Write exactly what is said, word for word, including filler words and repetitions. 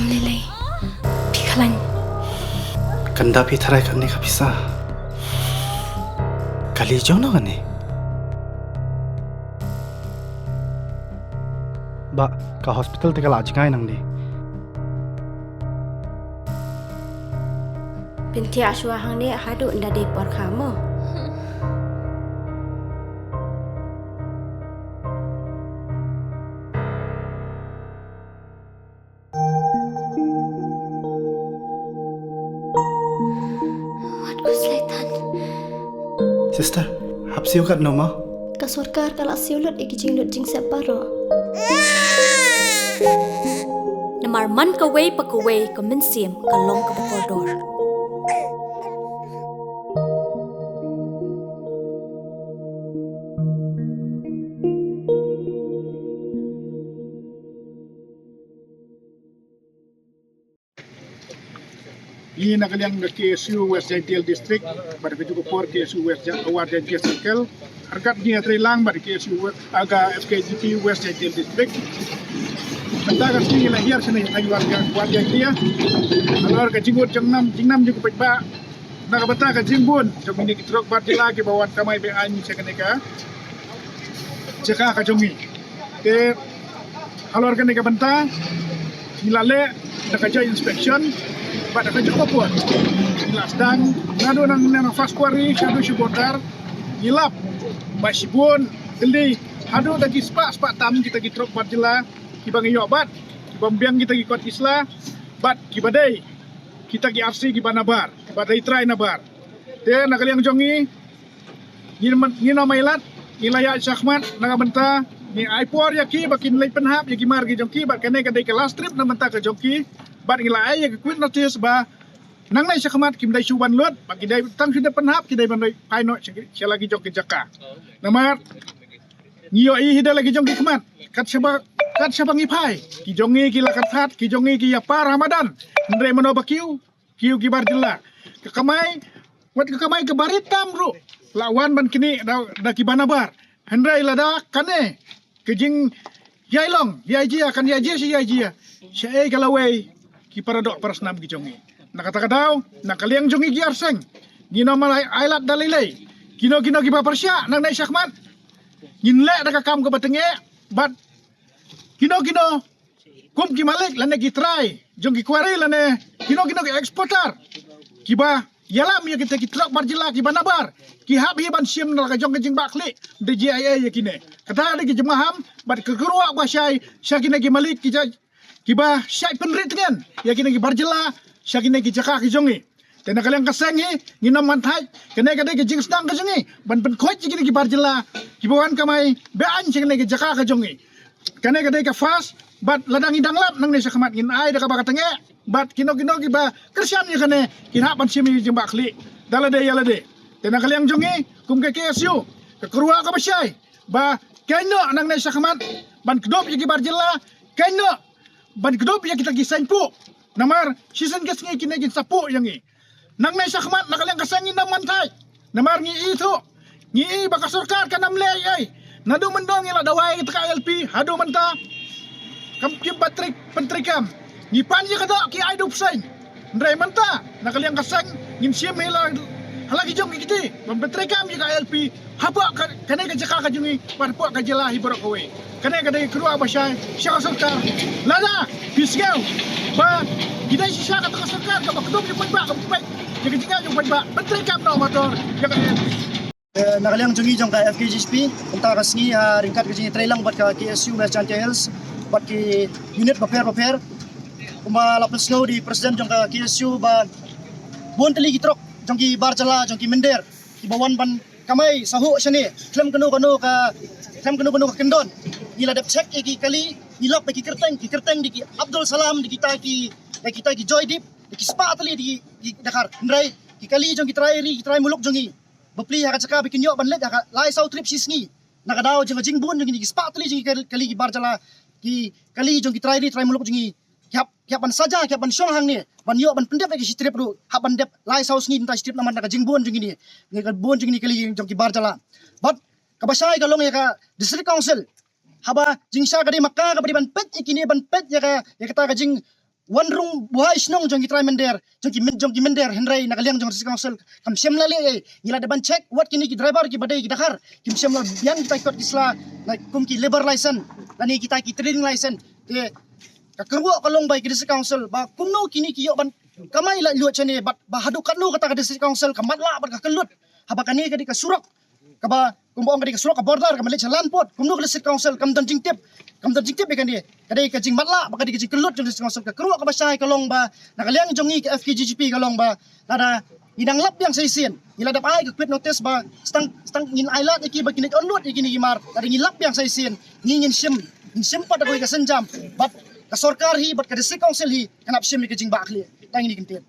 Lei lei. Phi khlaiñ. Kan da phi tharai kane ka pisa. Kali jong no kane. Ba ka hospital te ka la jngai nangne. Pynthia shuwa hangne haduh nda dei por kha mo. Wat khuslai than. Sister, hap siew katno mo? Ka sorkar ka la siew lut ïa ki jinglut jingsep baroh. Namar man kawei pa kawei ka mynsiem ka long kaba kordor. Ngi na ka liang ka K S U West Jaintia District bad ka juh ka por K S U West Jan-, Upper Jaintia Circle, ryngkat ngi ïatreilang bad ka K S U West, ah, ka F K J P West Jaintia District. Mynta ka sngi ngi la hiar shane ha West Jan-, West Jaintia. Halor ka jingmut jingnam, jingnam jong u paidbah na ka bynta ka jingbun jong kine ki trok bar jylla kiba wan kamai be-aiñ sha kane ka jaka ka jong ngi. Te halor kane ka bynta ngi la leh da ka joint inspection bad da ka jong ka por ngi la sdang naduh na, na first quarry shaduh sha border. Ngi lap ba shibun tylli haduh da ki spah spah tam kita ki trok bar jylla kiba ngi ïoh bat, kiba ym biang kita ki kot ki sla bad kiba dei kita ki R C kiba nabar, kiba dei trai nabar. Te na ka liang jong ngi, ngin man-, ngin ym ailad, ngi la ïaid shakhmat na ka bynta ngi ai por ïa ki ba kin leit pynhap ïa ki mar ki jong ki bad kane ka dei ka last trip na ka bynta ka jong ki bad ngi la ai ïa ka quit notice ba nangne shakhmat kim dei shuh ban lut bad ki dei tang shu dep pynhap, ki dei ban dei phai noh sha ki, sha la ki jong ki jaka. Namar ngi ïohi hi da la ki jong ki khmat kat shaba, kat shaba ngi phai, ki jong ngi ki la kyrthat, ki jong ngi ki ïapar ha madan. Hynrei mano ba kiew, kiew ki bar jylla. Ka kamai, wat ka kamai ka barit tam ruh la wan ban knieh da, da kiba nabar. Hynrei lada kane ka jingïailong ïa jia, kan ïa jia shi ïa jia, shaei ka lawei ki para doh para snam ki jong ngi. Na kata ka daw, na ka liang jong ngi ki arseng, ngin ym ai, ailad da lei lei. Kino kino kiba pyrshah nangne shakhmat, ngin leh da ka kam kaba tyngeh bad kino kino kum ki malik lane ki trai jong ki quarry lane kino kino ki exporter kiba ïalam ïa kita ki trok bar jylla kiba nabar, ki hap hi ban shim na la ka jong ka jingbakla da G I A ïa kine. Kata dei ki jingmaham bad ka kyrwoh ba shai sha kine ki malik ki ja-, kiba shait pynrit tngen ïa kine ki bar jylla sha kine ki jaka ki jong ngi. Te na ka liang ka seng hi, ngin ym man thait, kane ka dei ka jingsdang ka jong ngi ban pynkhuid ïa kine ki bar jylla kiba wan kamai be-aiñ sha kine ki jaka ka jong ngi. Kane ka dei ka first, bad lada ngi dang lap nangne shakhmat ngin ai da kaba ka tyngeh bad kino kino kiba kyrshan ïa kane kin hap ban shim ïa ka jingbakla da lade ïa lade. Te na ka liang jong ngi kum ka K S U, ka kyrwoh kaba shai ba kynnoh nangne shakhmat ban kdup ïa ki bar jylla, kynnoh ban kdup ïa kita ki seng puh. Namar shisien ka sngi kine kin sa puh ïa ngi. Nangne shakhmat na ka liang ka seng ngin ym man thait. Namar ngi ithuh, ngi i ba ka sorkar kan ym leh ei ei. Naduh mynta ngi la dawai kita ka I L P haduh mynta kam kip ban trei, pyntreikam. Ngi pan ïa ka doh ki ai dup seng. Hynrei mynta na ka liang ka seng ngin shim hi la ha la ki jong ki kti ban pyntreikam ïa ka I L P hapoh ka, kane ka jaka ka jong ngi bad hapoh ka jylla hi baroh kawei. Kane ka dei ka kyrwoh ba shai sha ka sorkar. Lada phi sngew ba ki dei shisha kata ka sorkar kaba kdup ïa u paidbah, kaba peit ïa ka jingeh jong u paidbah, pyntreikam noh mator ïa ka I L P. Eh, na ka liang jong ngi jong ka F K J P, mynta ka sngi ha ryngkat ka jingïatreilang bad ka K S U West Jaintia Hills bad ki unit bapher bapher. Kumba la pynsngew da i president jong ka K S U ba bun tylli ki trok jong ki bar jylla, jong ki mynder kiba wan ban kamai sahuh shane, khlem kano kano ka, khlem kano kano ka kyndon. Ngi la dep check ïa ki kali, ngi lap ïa ki kyrteng, ki kyrteng da ki Abdul Salam, da kita ki, da kita ki Joydeep, da ki spah tylli da ki, ki Dkhar. Hynrei ki kali jong ki trai ri, ki trai muluk jong ngi, bapli ha ka jaka ba kin ïoh ban leit ha ka lai saw trip shi sngi. Na ka daw jong ka jingbun jong ngi, ki spah tylli jong ki kali, kali ki bar jylla, ki kali jong ki trai ri trai muluk jong ngi, ki hap, ki hap ban saja, ki hap ban shong hangne ban ïoh ban pyndep ïa ki shi trip ruh, hap ban dep lai saw sngi bynta shi trip namar na ka jingbun jong ngi ne, na ka bun jong ngi kali jong ki bar jylla. Bad kaba shai ka long ïa ka District Council, haba jingshai ka dei ma ka, kaba dei ban peit ïa kine, ban peit ïa ka, ïa kata ka jing wan rung buhai shnong jong ki trai mynder, jong ki myn-, jong ki mynder, hynrei na ka liang jong District Council kam shym la leh ei. Ngi la dep ban check wat kine ki driver kiba dei ki dkhar, kim shym la biang kita ki kot ki sla na kum ki labour license lane kita ki trading license. Te ka kyrwoh ka long ba ïa ka District Council ba kumno kine ki ïoh ban kamai laitluid shane, bad ba haduh katno kata ka District Council ka matlah bad ka kyllut haba kane ka dei ka surok kaba kumba ong ka dei ka surok ka border kaba leit sha Landport. Kumno ka District Council kam don jingtip, kam don jingtip ïa kane? Ka dei ka jingmatlah bad ka dei ka jingkyllut jong District Council. Ka kyrwoh kaba shai ka long ba na ka liang jong ngi ka F K J G P ka long ba lada ngi dang lap biang sa shisien, ngi la dep ai ka quit notice ba stang, stang ngin ai lad ïa ki ba kin leit onluid ïa kine ki mar. Lada ngi lap biang sa shisien, ngi ngin shim, ngin shim pat da kawei ka sienjam, bad ka sorkar hi bad ka District Council hi kan hap shim ïa ka jingbakla. Tang ine i kyntien.